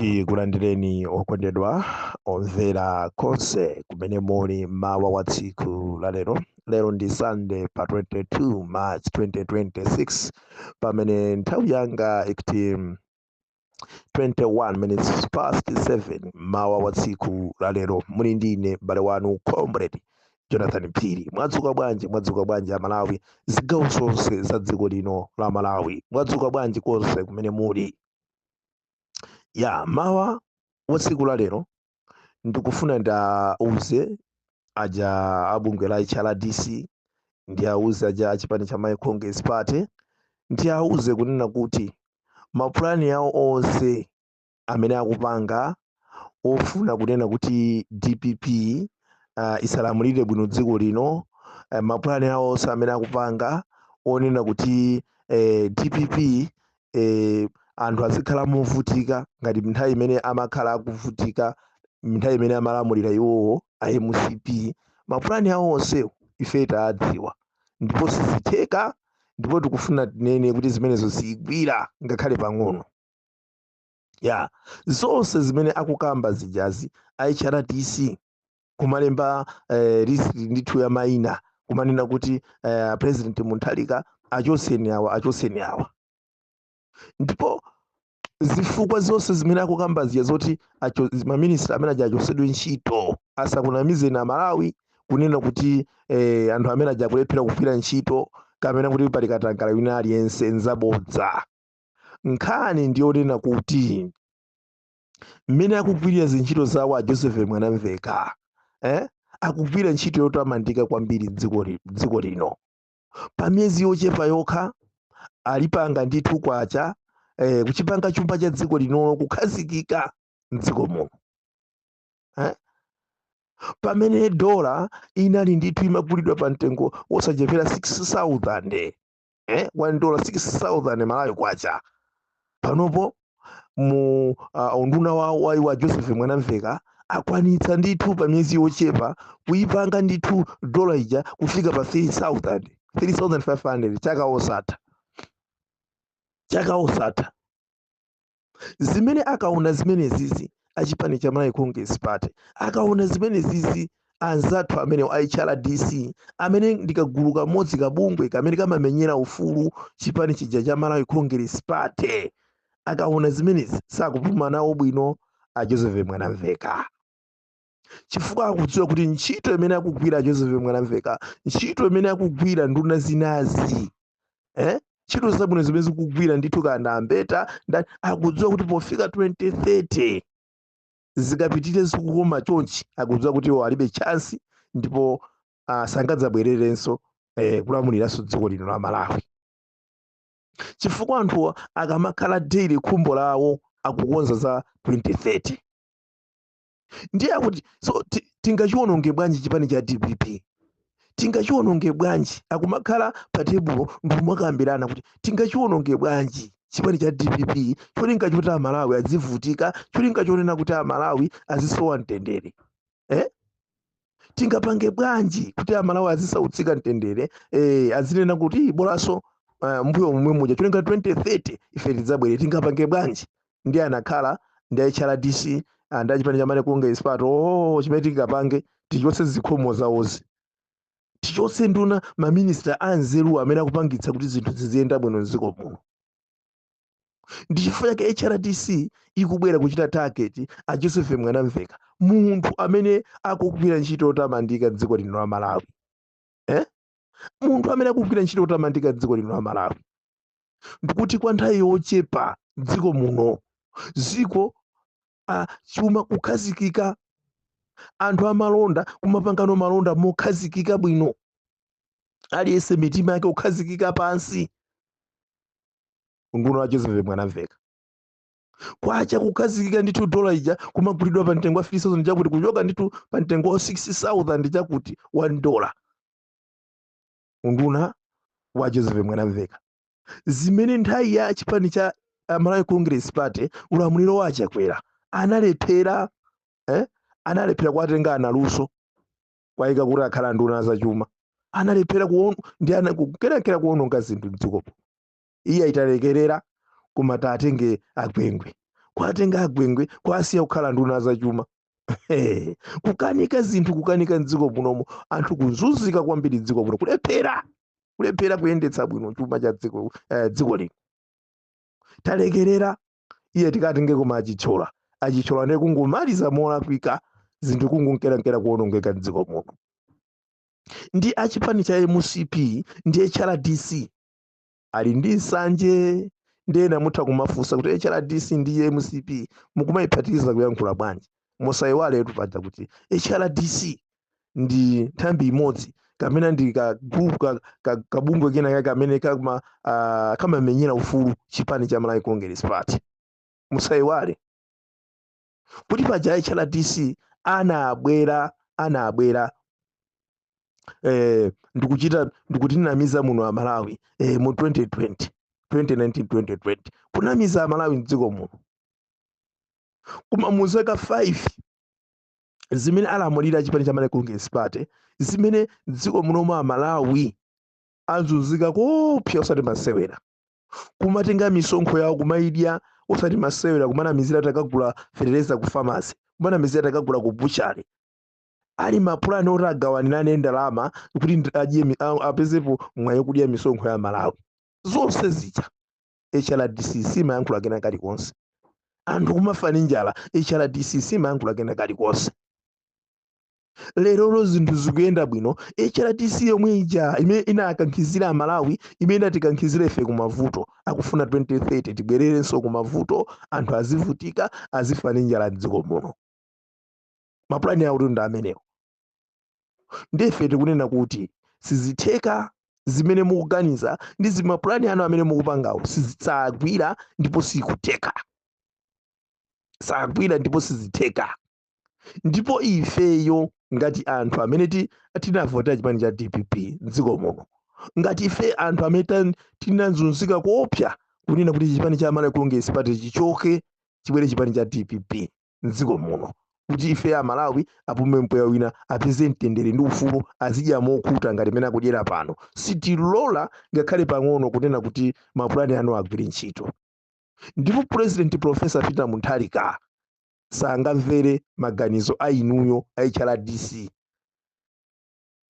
Tikulandireni okondedwa omvera konse kumene muli mawa wa tsiku la lero. Lero ndi Sunday pa 22 March 2026, pamene nthawi yanga ikuti 21 minutes past 7 mawa wa tsiku la lero. Muli ndi ine m'bale wanu, Comrade Jonathan Phiri. Mwadzuka bwanji? Mwadzuka bwanji Amalawi, zigawo zonse za dziko lino la Malawi? Mwadzuka bwanji konse kumene muli? Ya mawa wa tsiku la lero, ndikufuna ndauze aja abungwe la HRDC, ndi auze aja achipani cha Malawi Congress Party, ndi auze kunena kuti mapulani awo onse amene akupanga ofuna kunena kuti DPP isalamulire bwino dziko lino, mapulani awo onse amene akupanga onena kuti DPP anthu azikhala movutika ngati nthawi imene amakhala akuvutika, nthawi imene amalamulira iwowo a MCP, mapulani awo onsewo ife taadziwa ndipo sizitheka. Ndipo tikufuna tinene kuti zimenezo ziyigwira ngakhale pang'ono. Ya zonse zimene akukamba zijazi a HRDC, kumalemba list ndithu ya mayina, kumanena kuti President Mutharika, achoseni awa, achoseni awa, ndipo zifukwa zonse zimene akukamba zija zoti maminister amene aja achosedwe ntchito, asakunamizeni Amalawi kunena kuti anthu amene aja akulephera kugwira ntchito kapena kuti pali katangale wina aliyense, nzabodza. Nkhani ndiyonena kuti mmene akugwirira zintchito zawo a Joseph Mwanamveka, akugwira ntchito yotamandika kwambiri dziko lino. Pa miyezi yochepa yokha alipanga ndithu kwacha kuchipanga chuma cha dziko lino kukhazikika mdziko muno, Pamene dola inali ndithu imagulidwa pa mtengo wosachepera 6000, $1 6000 Malawi kwacha, panopo mu unduna wa Joseph Mwanamveka akwanitsa ndithu pa miyezi yochepa kuyipanga ndithu dola ija kufika pa 3000, 3500 chaka osatha, chaka osatha. Zimene akaona zimene zizi achipani cha Malawi Congress Party, akaona zimene zizi anzathu amene a HRDC, amene ndikagulu kamodzi kabungwe kamene kamamenyera ufulu chipani chija cha Malawi Congress Party, akaona zimenezi sakupuma nawo bwino a Joseph Mwanamveka, chifukwa akudziwa kuti ntchito imene akugwira Joseph Mwanamveka, ntchito imene akugwira nduna zinazi, ntchito zabwino zimene zikugwira ndithu kanda ambeta ndani, akudziwa kuti pofika 2030 zikapitire zikukoma chonchi, akudziwa kuti iwo alibe chance ndipo sangadzabwererenso kulamuliranso dziko lino la Malawi, chifukwa anthuwa akamakhala daily khumbo lawo akukonza za 2030. Ndiye akuti so tingachiwononge bwanji chipani cha DPP? Tingachiwononge bwanji? Akumakhala pa tebulo ndikumakambirana kuti tingachiwononge bwanji chipani cha DPP, cholinga choti Amalawi azivutika, cholinga chonena kuti Amalawi azisowa mtendere, Tingapange bwanji kuti Amalawi azisautsika mtendere, azinena kuti bolanso mbuyo momwe muja, cholinga 2030 ife tidzabwere? Tingapange bwanji? Ndi anakhala ndi HRDC ndi achipani cha Malawi Congress Party: oh, chimene tingapange, tichotse zikhomo zawozi, tichotse nduna, maminista anzeru amene akupangitsa kuti zinthu ziziyenda bwino mdziko muno. Ndi chifukwa chake HRDC ikubwera kuchita target a Joseph Mwanamveka, munthu amene akugwira ntchito yotamandika dziko lino la Malawi, Munthu amene akugwira ntchito yotamandika dziko lino la Malawi, ndikuti kwa nthawi yochepa dziko muno ziko chuma kukhazikika, anthu amalonda kumapangano malonda mokhazikika bwino, aliyense mitima yake kukhazikika pansi, unduna wa Joseph Mwanamveka. Kwacha kukhazikika ndithu, dola ija kumagulidwa pa mtengo wa 3000 chakuti, kuchoka ndithu pa mtengo wa 6000 chakuti $1, unduna wa Joseph Mwanamveka. Zimene nthawi ya chipani cha Malawi Congress Party, ulamuliro wa Chakwera, analephera, Analephera kuwatenga analuso kwayika kuti akhala nduna zachuma, analephera ndi kukerakera kuononga zinthu mdzikopo. Iye aitalekerera, koma tatenge agwengwe. Kuatenga agwengwe, kuasiya kukhala nduna zachuma. Kukanika zinthu, kukanika mdziko munomo, anthu kuzunzika kwambiri mdziko muno, kulephera kuyendetsa bwino chuma cha dziko, dziko lino. Talekerera iye, tikatenge koma achithyola, achithyola ndiye kungomaliza molakwika zinthu, kungonkerankera kuwonongeka mdziko muno. Ndi achipani cha MCP ndi HRDC ali ndi nsanje. Ndena mutha kumafunsa kuti HRDC ndi MCP mukumayiphatikiza kuyankhula bwanji? Musayiwaletu paja kuti HRDC ndi nthambi imodzi kapena ndi ka group kabungwe kena kake kamene kamamenyera ufulu chipani cha Malawi Congress Party. Musayiwale kuti paja HRDC anabwera ndikuchita ndikutinamiza muno Amalawi mu 2020, 2019, 2020, kunamiza Amalawi mdziko muno. Koma mu zaka 5 zimene alamulira chipani cha Malawi Congress Party, zimene dziko munomo Amalawi azunzika kopsa osati masewera, kumatenga misonkho yawo kumayidya osati masewera, kumanamizira takagula fetereza ku pharmacy, kumanamizira takagula ku butchery, ali mapulani oti agawanirane ndalama kuti apezepo mwayi kudya misonkho ya Malawi. Zonse zija HRDC simayankhula kena kalikonse. Anthu kumafa ndi njala, HRDC simayankhula kena kalikonse. Lerolo zinthu zikuyenda bwino, HRDC yomwe ija imene inakankhizira Amalawi, imene inatikankhizira ife kumavuto, akufuna 2030 tibwererenso kumavuto, anthu azivutika, azifa ndi njala mdziko muno. Mapulani awo ndi amenewo. Ndife tikunena kuti sizitheka zimene mukuganiza ndi zimapulani anu amene mukupangawo, sizidzagwira ndipo sikutheka, sagwira ndipo sizitheka. Ndipo ifeyo ngati anthu amene tinavotera chipani cha DPP mdziko muno, ngati ife anthu amene tinazunzika koopsa kunena kuti chipani cha Malawi Congress Party chichoke, chibwere chipani cha DPP mdziko muno, kuti ife Amalawi apume mpweya wina, apeze mtendere ndi ufulu, azidya mokhuta ngati mene akudyera pano, sitilola ngakhale pang'ono kunena kuti mapulani anu agwire ntchito. Ndipo President Professor Peter Mutharika sangamvere maganizo a inuyo a HRDC,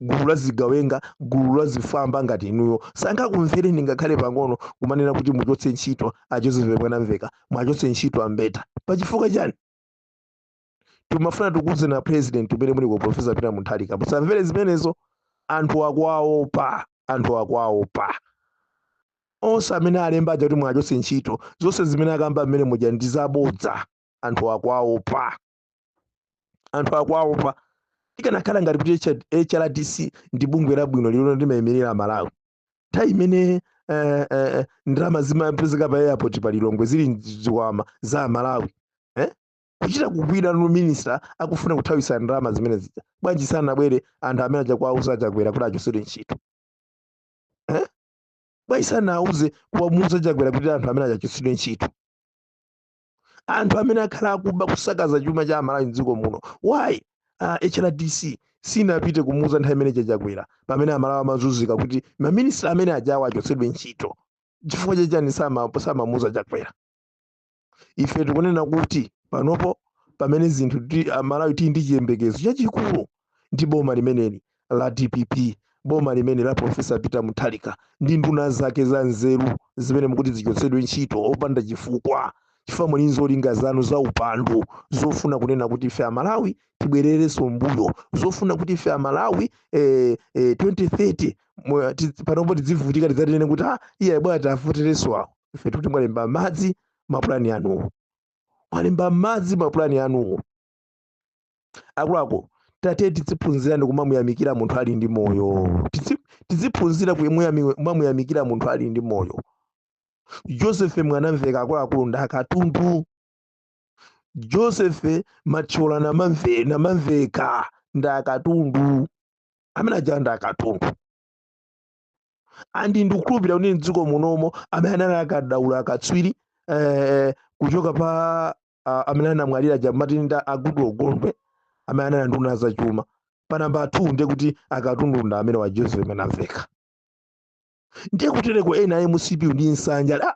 gulu la zigawenga, gulu la zifwamba ngati inuyo. Sangakumvereni ngakhale pang'ono kumanena kuti muchotse ntchito a Joseph Mwanamveka, mwachotse ntchito ambeta. Pachifukwa chani? Timafuna tikuuze na President umene muli ku Professor Peter Mutharika, musamvere zimenezo. Anthu akuwaopa, anthu akuwaopa. Onse amene alemba aja kuti mwachotse ntchito, zonse zimene akamba mmene muja ndi zabodza. Anthu akuwaopa, anthu akuwaopa. Ikanakhala ngati kuti HRDC ndi bungwe labwino lilolo limayimirira Malawi, nthawi imene ndalama zimapezeka pa airport pa Lilongwe zili mzikwama za Malawi, Kuchita kugwira no minister akufuna kuthawisa ndalama zimene zija, bwanji sanabwere anthu amene aja kuwauza Chakwera kuti achotsedwe ntchito, Bwanji sanauze kuwamuuza Chakwera kuti anthu amene aja achotsedwe ntchito, anthu amene akhala akuba, kusakaza chuma cha Amalawi mdziko muno? Why HRDC sinapite kumuuza nthawi imene Chakwera, pamene Amalawi amazunzika, kuti maminista amene ajawo achotsedwe ntchito? Chifukwa chachani samamuuza Chakwera? Ife tikunena kuti panopo pamene zinthu Amalawi tili ndi chiyembekezo chachikulu ndi boma limeneli la DPP, boma limene la Professor Peter Mutharika ndi nduna zake za nzeru zimene mukuti zichotsedwe ntchito opanda chifukwa, chifukwa muli zolinga zanu za upandu, zofuna kunena kuti ife Amalawi tibwererenso mbuyo, zofuna kuti ife Amalawi 2030 panopo tidzivutika, tidzatinene kuti ah, iye bwana tavoterenso awo. Ife tikuti mwalemba madzi mapulani anuwo, mwalemba madzi mapulani anuwo. Akuluakulu, tate tiziphunzira ndi kumamuyamikira munthu ali ndi moyo. Tiziphunzira kumamuyamikira munthu ali ndi moyo. Joseph Mwanamveka, akuluakulu, ndi akatundu. Joseph Mathyola Namamveka ndi akatundu amene aja, ndi akatundu. Andi ndikukhulupirira kuti mdziko munomo amene anali akadaula, akatswiri, kuchoka pa amene anamwalira aja matinda agudu ogondwe amene anali nduna zachuma, pa namba 2 ndiye kuti akatundu ndi amene wa Joseph Mwanamveka. Ndiye kutereko ena a MCP ndi nsanja,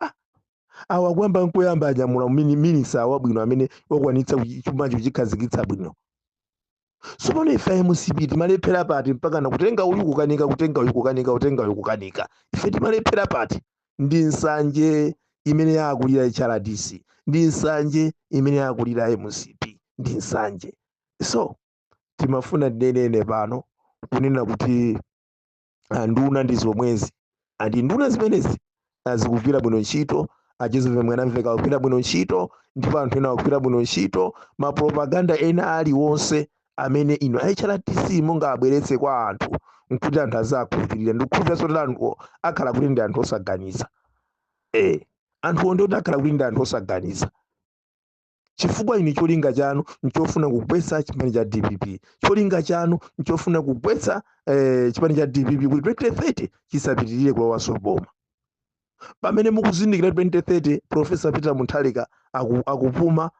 Awa kuyamba nkoyamba anyamula minister wabwino amene wakwanitsa chumacho kuchikhazikitsa bwino. Tsopano ife MCP timalephera pati mpaka na kutenga uyu kukanika, kutenga uyu kukanika, kutenga uyu kukanika? Ife timalephera pati? Ndi nsanje imene yakulira HRDC, ndi nsanje imene yakulira MCP, ndi nsanje. So timafuna tinenene pano kunena kuti nduna ndi zomwezi, andi nduna zimenezi zikugwira bwino ntchito. A Joseph Mwanamveka akugwira bwino ntchito, ndipo anthu ena akugwira bwino ntchito. Mapropaganda ena aliwonse amene ino HRDC mungabweretse kwa anthu nkuti anthu azakhulupirira, ndikukhulupirira kuti anthu akhala kuti ndi anthu osaganiza. Anthuwo ndi kuti akhala kuti ndi anthu osaganiza, chifukwa inu cholinga chanu nchofuna kugwetsa chipani cha DPP. Cholinga chanu nchofuna kugwetsa chipani cha DPP kuti 2030 chisapitirire kulowanso boma, pamene mukuzindikira 2030 Professor Peter Mutharika akupuma.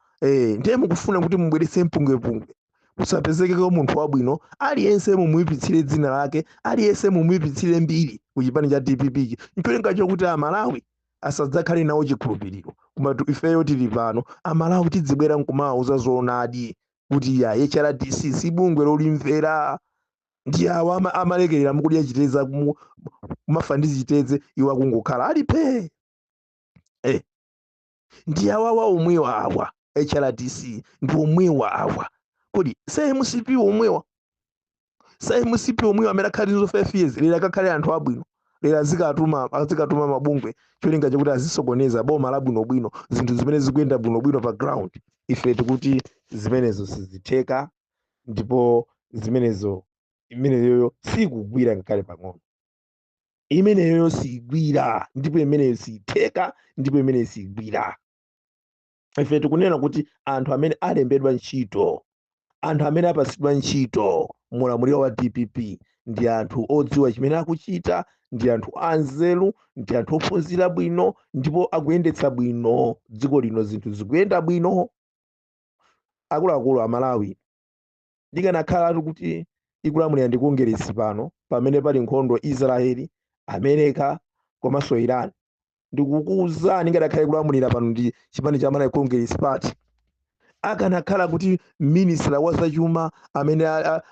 Ndiye mukufuna kuti mubweretse mpungwepungwe, kusapezekeko munthu wabwino aliyense mumuyipitsire dzina lake, aliyense mumuyipitsire mbiri ku chipani cha DPP, ncholinga chokuti Amalawi asadzakhale nawo chikhulupiriro. Koma ifeyo tili pano, Amalawi tidzibwera nkumawauza zoonadi kuti ya HRDC si bungwe lolimvera. Ndi awa amalekerera mukudya chitedze, kumafa ndi chitedze, iwo akungokhala alipe. Ndi awawa omwewa awa, HRDC ndi omwewa awa. Kodi sa MCP omwewa, sa MCP omwewa amene akhale ndizo 5 years, lero akakhale anthu abwino, lero azikatuma mabungwe cholinga chokuti azisokoneza boma labwinobwino, zinthu zimene zikuyenda bwinobwino pa ground? Ife tikuti zimenezo sizitheka, ndipo zimenezo, imeneyoyo sikugwira ngakhale pang'ono. Imeneyoyo sigwira, ndipo imeneyo sitheka, ndipo imeneyo sigwira. Ife tikunena kuti anthu amene alembedwa ntchito, anthu amene apasidwa ntchito mulamuliro wa DPP ndi anthu odziwa chimene akuchita, ndi anthu anzeru, ndi anthu ophunzira bwino, ndipo akuyendetsa bwino dziko lino, zinthu zikuyenda bwino. Akuluakulu Amalawi, ndikanakhala kuti ikulamulira ndi Kongeresi pano, pamene pali nkhondo Israeli, America komanso Iran, ndikukuwuzani, ngadakhale kulamulira pano ndi chipani cha Malawi Congress Party, akanakhala kuti minister wa zachuma amene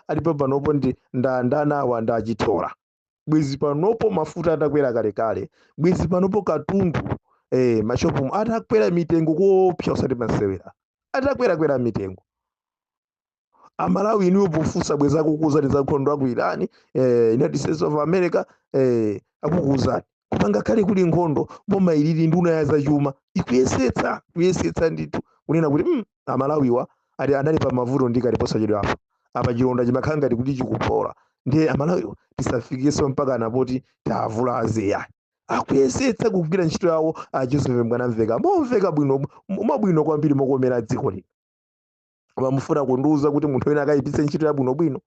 alipo panopo ndi ndanawa ndachithola, bwezi panopo mafuta atakwera kalekale, bwezi panopo katundu mashopu atakwera mitengo koopsa, usati masewera, atakwerakwera mitengo. Amalawi inuyo pofunsa bwezi akukuwuzani za nkhondo aku Iran, United States of America, akukuwuzani. Koma ngakhale kuli nkhondo, boma ilili, nduna ya zachuma ikuyesetsa, kuyesetsa ndithu kunena kuti Amalawiwa ali anali pa mavuto ndi kale, posachedwa apa apa chilonda chimakhala ngati kuti chikupola, ndiye Amalawiwa tisafikenso mpaka napoti tavulaze ya. Akuyesetsa kugwira ntchito yawo a Joseph Mwanamveka momveka bwino, mwabwino kwambiri, mokomera dziko lino. Koma mufuna kundiuza kuti munthu wina akayipitse ntchito yabwinobwino?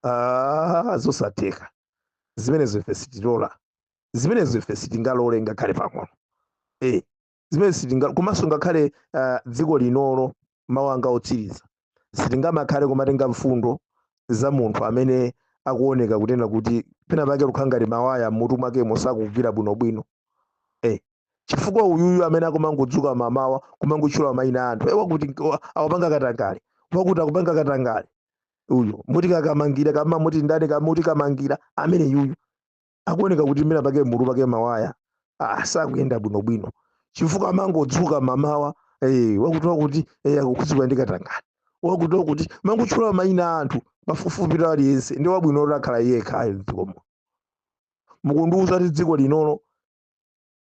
Ah, zosatheka zimenezo. Ife sitilola zimenezo, ife sitingalole ngakhale pang'ono. Zimene sitinga, komanso ngakhale dziko linolo, mawu anga otsiriza, sitingamakhale kumatenga mfundo za munthu amene akuoneka kunena kuti pena pake kukhala ngati mawaya mmutu mwakemo sakugwira bwinobwino, chifukwa uyuyu amene akumangodzuka mamawa kumangotchula mayina anthu, wakuti akupanga katangale, wakuti akupanga katangale, uyu muti kakamangira, kama muti ndani, kamuti kamangira, amene yuyu akuoneka kuti pena pake mutu pake mawaya sakuyenda bwinobwino, chifukwa amangodzuka mamawa, wakuti wakuti akukhudzidwa ndi katangale, wakuti wakuti, mangotchula mayina a anthu pafupifupi aliyense. Ndi wabwino kuti akhala yekha ayo mdzikomo? Mukundiuza kuti dziko linolo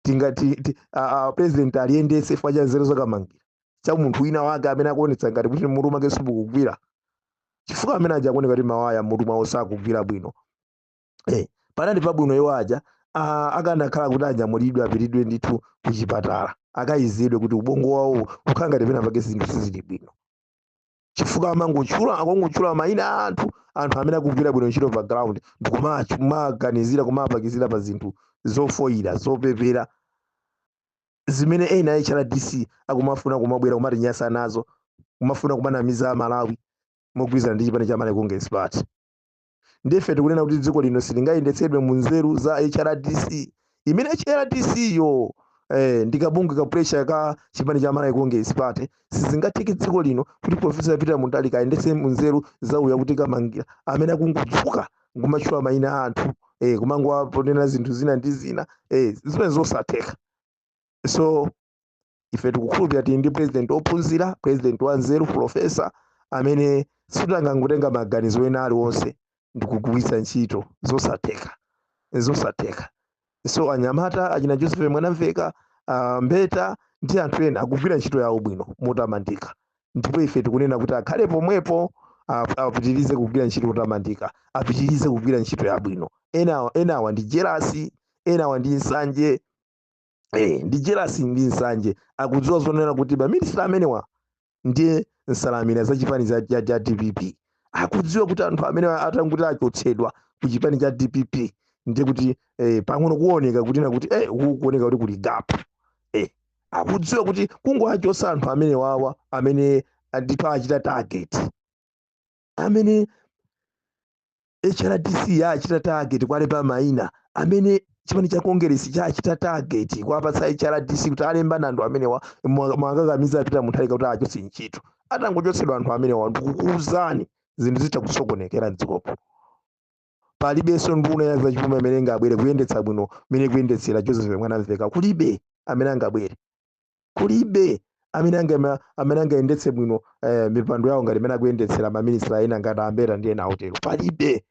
tingati president aliyendetse chifukwa cha nzeru zakamangira cha munthu wina wake amene akuonetsa ngati kuti mutu mwake simukugwira, chifukwa amene aja akuoneka kuti mawaya mutu mwawo sakugwira bwino? Panali pabwino iwo aja akanakhala kuti anyamulidwe, apitidwe ndithu kuchipatala, akayizidwe kuti ubongo wawo ukhala ngati pena pake zinthu sizili bwino, chifukwa amangotchula, akungotchula mayina a anthu, anthu amene akugwira bwino ntchito pa ground, ndikumaganizira kumapakizira pa zinthu zofoyira, zopepera zimene ena HRDC akumafuna kumabwera kumatinyasa nazo, kumafuna kumanamiza Amalawi mogwirizana ndi chipani cha Malawi Congress Party. Ndife tikunena kuti dziko lino silingayendetsedwe mu nzeru za HRDC, imene HRDC yo Ndi kabungwe ka pressure ka chipani cha Malawi Congress Party. Sizingatheke dziko lino kuti Professor Peter Mutharika ayendetse munzeru zawo yakuti kamangira amene akungodzuka nkumatchula mayina a anthu, kumangowaponera zinthu zina ndi zina, zimene zosatheka. So ife tikukhulupirira tili ndi president ophunzira, president wanzeru, professor amene sitangangotenga maganizo ena aliwonse ndikugwiritsa ntchito. Zosatheka, zosatheka. So anyamata achina Joseph Mwanamveka, Mbeta ndi anthu ena akugwira ntchito yawo bwino motamandika, ndipo ife tikunena kuti akhale pomwepo, apitirize kugwira ntchito yotamandika, apitirize kugwira ntchito yabwino. Enawa ndi jealousy, enawa ndi nsanje, ndi jealousy ndi nsanje. Akudziwa zonena kuti maminister amenewa ndiye nsalamira za chipani cha DPP. Akudziwa kuti anthu amene atanguti achotsedwa ku chipani cha DPP, ndiye kuti pang'ono kuoneka kuti na kuti uku kuoneka kuti kuli gap. Akudziwa kuti kungoachotsa anthu amene wawa, amene ndithu achita target, amene HRDC yachita target kwalemba mayina, amene chipani cha Congress chachita target kwapatsa HRDC kuti alemba anthu amenewa, mwakakamiza Peter Mutharika kuti achotse ntchito. Atangochotsedwa anthu amenewa, ndikukuwuzani, zinthu zitha kusokonekera mdzikopo. Palibenso nduna ya zachuma imene ingabwere kuyendetsa bwino imene kuyendetsera Joseph Mwanamveka. Kulibe amene angabwere, kulibe amene angayendetse bwino mipando yawo ngati imene akuyendetsera maminister ena ngati a Mbeta ndi ena otero, palibe.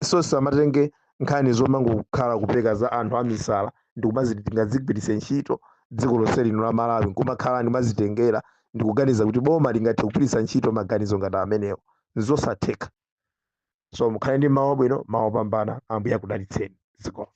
So samatenge nkhani zomangokhala kupeka za anthu amisala ndikumaziti tingazigwiritse ntchito dziko lonse lino la Malawi, nkumakhala ndimazitengera ndikuganiza kuti boma lingathe kugwiritsa ntchito maganizo ngati amenewo. Nzosatheka. So mukhale ndi mawu abwino, mawu opambana. Ambuye akudalitseni. Zikomo.